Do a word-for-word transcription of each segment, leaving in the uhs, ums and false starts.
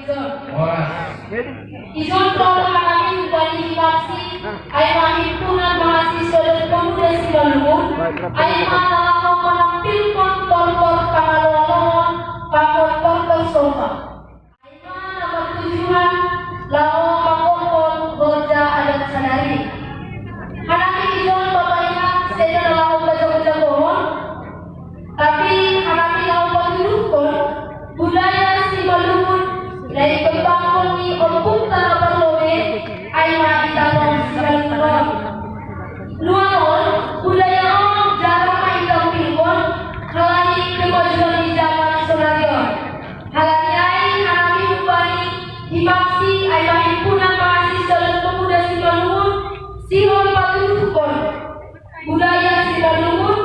Ijon. Horas. Ijon tolong kami ubani himapsi, ai ma himpunan mahasiswa dan pemuda Simalungun, ai ma nalaho manampilkon tortor pangaloaloon pakon tortor somba. Ai ma na martujuan laho manggokhon horja adat sadari. Hanami ijon Bapak Inang sena laho pajago-jagohon, tapi hanami laho patuduhkon budaya Simalungun na ikembangkon ni ompunta na parlobei, ai ma i tano Simalungun on. Nuaeng on, budaya on jarang ma itampilkon halani kemajuan ni jaman sonari on. Halani ai hanami ubani himapsi, ai ma himpunan mahasiswa dan pemuda Simalungun, sihol patuduhkon budaya Simalungun,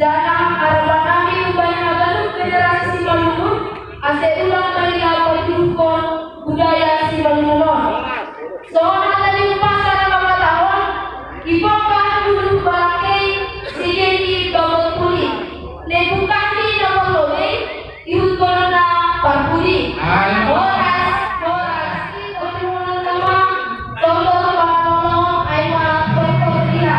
janah harapan nami ubani haganup generasi Simalungun, ase ulang ma ira patuduhkon budaya Simalungun on. Songon hata ni umpasa na mangkatahon, ipongkah bulu balakei, sigegi babot puli. Naeng bungkah ni na parlobei, ihut golna parpudi. Horas, horas. Tortor pangaloaloon, ai ma tortor dia.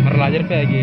Merlajar P G.